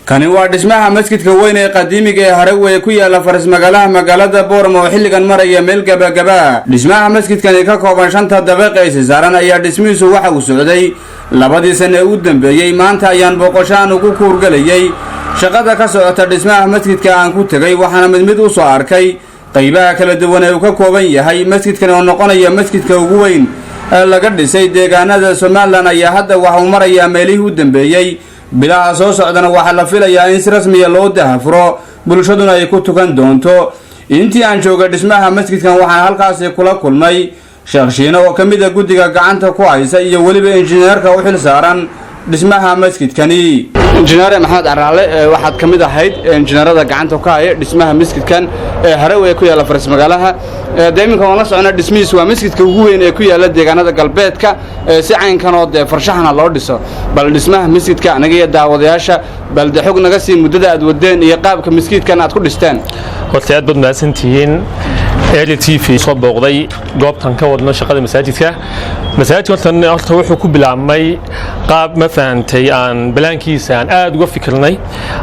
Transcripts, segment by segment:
Kani waa dhismaha masjidka weyn ee qadiimiga ee Harawe ku yaala faras magaalaha magaalada Boorama oo xilligan maraya meel gabagaba. Dhismaha masjidkani ka kooban shanta dabaq ee saaran ayaa dhismihiisu waxa uu socday 2dii sane u dambeeyey. Maanta ayaan booqashaan ugu kuurgalayay shaqada ka socota dhismaha masjidka aan ku tegay, waxaana mid mid u soo arkay qaybaha kala duwan ee uu ka kooban yahay masjidkan oo noqonaya masjidka ugu weyn ee laga dhisay deegaanada Somaliland ayaa hadda waxa uu marayaa meelihii u dambeeyey. Bilaha soo socdana waxaa la filayaa in si rasmiya loo dahafuro, bulshaduna ay ku tukan doonto. Intii aan joogay dhismaha masjidkan waxaan halkaasi kula kulmay Sheekh Shiine oo ka mid a guddiga gacanta ku haysa iyo weliba injineerka u xil saaran dhismaha masjidkani. Injineer Maxamed Caraale, waxaad ka mid ahayd injineerada gacanta ku haya dhismaha masjidkan ee Harawe ku yaalla faras magaalaha. Dee iminka waan la socnaa, dhismihiisu waa masjidka ugu weyn ee ku yaalla deegaanada galbeedka si caynkan oo dee farshaxana loo dhiso. Bal dhismaha masjidka anaga iyo daawadayaasha bal de xog naga sii muddada aad wadeen iyo qaabka masjidkan aad ku dhisteen. Horta aad baad mahadsantihiin Ariel TV soo booqday goobtan ka wadno shaqada masaajidka. Masaajidka horta wuxuu ku bilaabmay qaab, ma fahantay, aan balaankiisa aan aad uga fikirnay,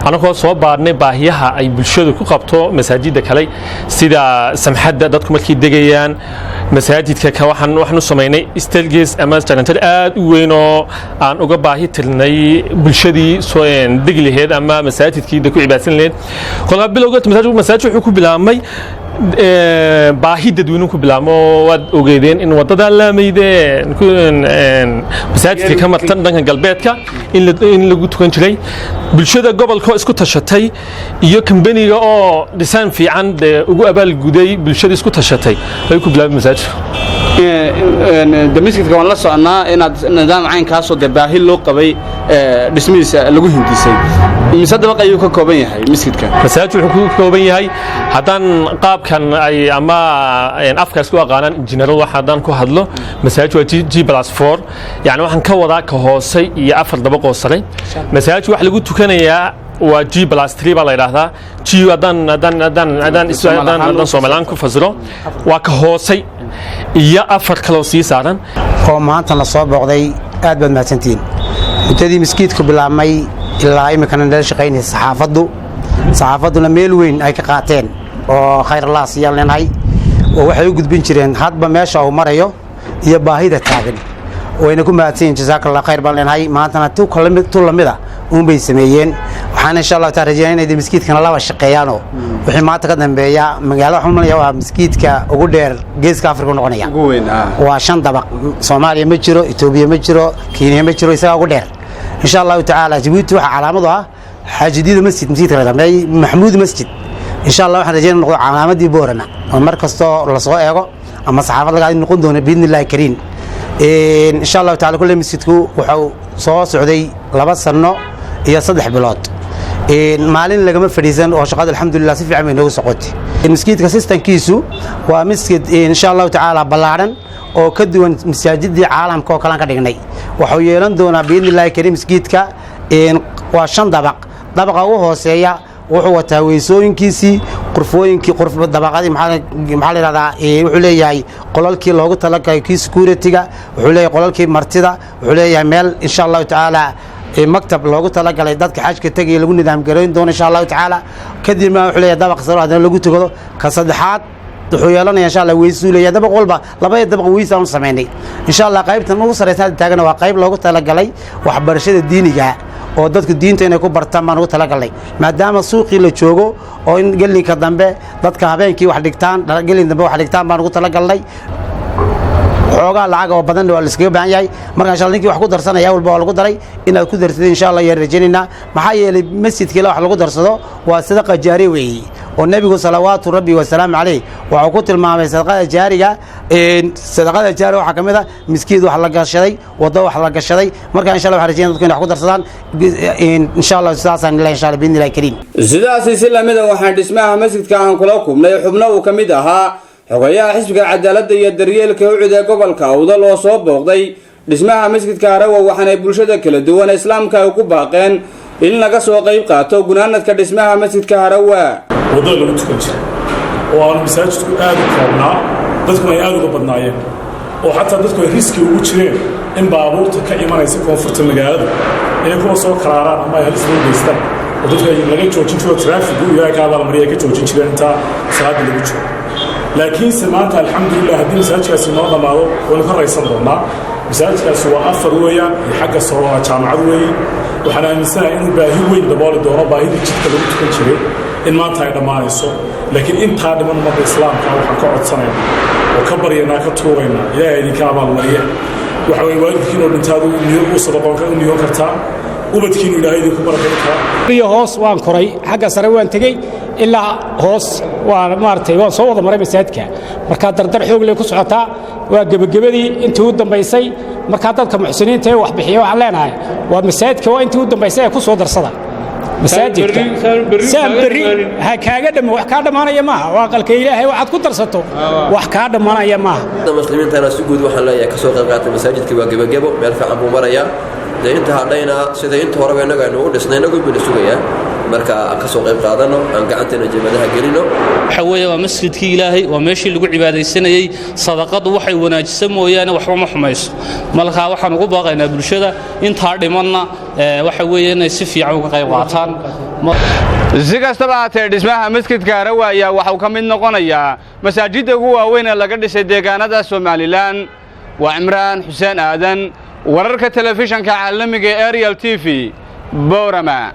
anagoo soo baarnay baahiyaha ay bulshadu ku qabto masaajidda kale, sida samxadda dadku markay degayaan masaajidka. Ka waxaan u samaynay staircase ama jaranjar aad u weyn oo aan uga baahi tirnay bulshadii soo degi lahayd ama masaajidkii ku cibaadsan lahayd. Kolkaa bilowga masaajid wuxuu ku bilaabmay baahi dadweynuhu ku bilaabmo. Waad ogeedeen in wadada laamayde masaajidka ka martan dhanka galbeedka in lagu tukan jiray. Bulshada gobolka oo isku tashatay iyo kambaniga oo dhisaan fiican dee ugu abaalguday bulshada isku tashatay ayuu ku bilaabay masaajidka. De masjidka waan la soconnaa inaad nidaam caynkaasoo dee baahi loo qabay dhismihiisa lagu hindisay. Mise dabaq ayuu ka kooban yahay masjidka? Masaajid wuxuu ku kooban yahay, haddaan qaabkan ay ama afka isku aqaanaan injineeradu waxa haddaan ku hadlo, masaajid waa G+4. Yani waxaan ka wadaa ka hoose iyo afar dabaqoo sare. Masaajid waxa lagu tukanayaa waa G+3 baa la yidhaahdaa. G haddaan Soomaalilaan ku fasiro, waa ka hoosay iyo afar kaloo sii saaran. Oo maanta la soo booqday, aad baad mahadsantihiin. Muddadii maskiidku bilaabmay ilaa iminkana nala shaqaynaysa saxaafaddu, saxaafadduna meel weyn ay ka qaateen oo khayr Allah siiyaan leenahay, oo waxay u gudbin jireen hadba meesha uu marayo iyo baahida taagan. Wayna ku mahadsan yihin, jazaaka Allah khayr baan leenahay. Maantana tu lamida uunbay sameeyeen. Waxaan insha Allah taala rajeynaya inay maskiidkana laba shaqeeyaanoo wixii maanta ka dambeeya magaalada waxaan malaya waa maskiidka ugu dheer Geeska Afrika u noqonaya. Waa shan dabaq. Soomaaliya ma jiro, Itoobiya ma jiro, Kenya ma jiro, isagaa ugu dheer insha Allahu tacaala. Jabuuti waxaa calaamad u ah Xaajidiida masjid, masjidka la dhameeyay Maxamuud Masjid. Insha Allah waxaan rajeynaya noqdo calaamadii Boorama oo mar kastoo lasoo eego ama saxaafad laga noqon doono biidni Illahi kariim insha Allahu taala. Kulle masjidku wuxuu soo socday 2 sano iyo 3 bilood, maalin lagama fadhiisan oo shaqada alxamdulilah si fiican bay noogu socotay. Masjidka systemkiisu waa masjid insha Allahu tacaala ballaadhan oo ka duwan masaajidii caalamka oo kalean ka dhignay. Wuxuu yeelan doonaa biidni Illahi kariim masjidka waa shan dabaq. Dabaqa ugu hooseeya wuxuu wataa weysooyinkiisii, qurfooyinkii, dabaqadii, maxaa la yidhahdaa, wuxuu leeyahay qolalkii loogu talagalay kii security-ga, wuxuu leeyahay qolalkii martida, wuxuu leeyahay meel insha Allahu tacaala maktab loogu talagalay dadka xajka tegaya lagu nidaam garayn doono insha Allahu tacaala. Kadibna wuxuu leeyahay dabaq saro haddana lagu tukado. Ka saddexaad wuxuu yeelanaya insha Allah weysuu leeyahay. Dabaq walba labada dabaq weysa aanu samaynay insha Allah. Qaybtan ugu sarraysan hadda taagana waa qayb loogu talagalay waxbarashada diiniga oo dadku diinta inay ku bartaan baan ugu talagalnay, maadaama suuqii la joogo oo in gelinka dambe dadka habeenkii wax dhigtaan, gelin dambe wax dhigtaan baan ugu talagalnay. Xoogaa lacag oo badanna waa la iskaga baahan yahay. Marka insha Allah ninkii wax ku darsanaya walba waa lagu daray inaad ku darsatid insha Allah ayaan rajaynaynaa. Maxaa yeelay masjidkii la wax lagu darsado waa sadaqa jaariya weeye, oo nebigu salawaatu rabbi wasalaamu caleyh wuxuu ku tilmaamay sadaqada jaariga. Sadaqada jaariga waxaa ka mid ah miskiid wax la gashaday, waddo wax la gashaday. Marka insha Allah waxaan rajaynaya dadku inay wax ku darsadaan insha Allah. Sidaasaan ilahi insha Allah biidni Illahi kariim. Sidaasi si lamida waxaan dhismaha masjidka aan kula kulmay xubno uu ka mid ahaa xogayaha xisbiga cadaaladda iyo daryeelka UCID ee gobolka Awdal oo soo booqday dhismaha masjidka Harawa, waxaanay bulshada kala duwan islaamka ay ku baaqeen in laga soo qayb qaato gunaanadka dhismaha masjidka Harawa. Waddada lagu tukan jiray oo aanu masaajidku aad u koobnaa, dadkuna ay aad uga badnaayeen, oo xataa dadku ay risk ugu jireen. In baabuurta ka imanaysa koonfurta magaalada inay kuwa soo karaaraan ama ay halis loo geystaan oo dadka laga joojin jiro traafigu, Ilaahay ka abaalmariya, ka joojin jireen intaa salaadda lagu jiro. Laakiinse maanta, alxamdulilah, haddii masaajidkaasi noo dhammaado, waynu ka raysan doonnaa. Masaajidkaasi waa afar weeyaan iyo xagga sare waa jaamacad weeye. Waxaan aaminsanahay inuu baahi weyn dabooli doono, baahidii jidka lagu tukan jiray in maanta ay dhammaanayso. Laakiin intaa dhiman ummadda islaamka waxaan ka codsanaynaa oo ka baryanaa, ka tuugaynaa, Ilaahay idinka abaalmariya. Waxa weye waalidkiinoo dhintaadu u sadaqoon u niyoon kartaa, ubadkiinu Ilaahay idinku barakayn karaa. Iyo hoos waan koray, xagga sare waan tegey, ilaa hoos waan maaragtay, waan soo wada maray masaajidka. Markaa dardar xoog leh ku socotaa, waa gebagabadii intii u dambaysay. Markaa dadka muxsiniinta ee wax bixiya waxaan leenahay, waa masaajidka, waa intii u dambaysay ee ku soo darsada masaajidka saan berri ha kaaga dhamo. Wax kaa dhammaanaya maaha, waa aqalka Ilaahay, waxaad ku darsato wax kaa dhammaanaya maaha. Muslimiintana si guud waxaan leeyahay, kasoo qayb qaatay. Masaajidka waa gebagebo, meel fiican buu marayaa. Dee inta hadhayna, sida inta horeba innagu aynu u dhisnay, innagu bayna sugayaa. Marka aan ka soo qayb qaadanno, aan gacanteena jeebadaha gelino. Waxa weeye waa masjidkii Ilaahay, waa meeshii lagu cibaadaysanayey. Sadaqadu waxay wanaajisa mooyaane waxba ma xumayso. Markaa waxaan ugu baaqaynaa bulshada intaa dhimanna, waxa weeye inay si fiican uga qayb qaataan. Si kastaba haatee, dhismaha masjidka Harawa ayaa waxuu ka mid noqonayaa masaajidda ugu waaweyn ee laga dhisay deegaanada Somaliland. Waa Cimraan Xuseen Aadan, wararka telefishanka caalamiga ee Ariel TV, Boorama.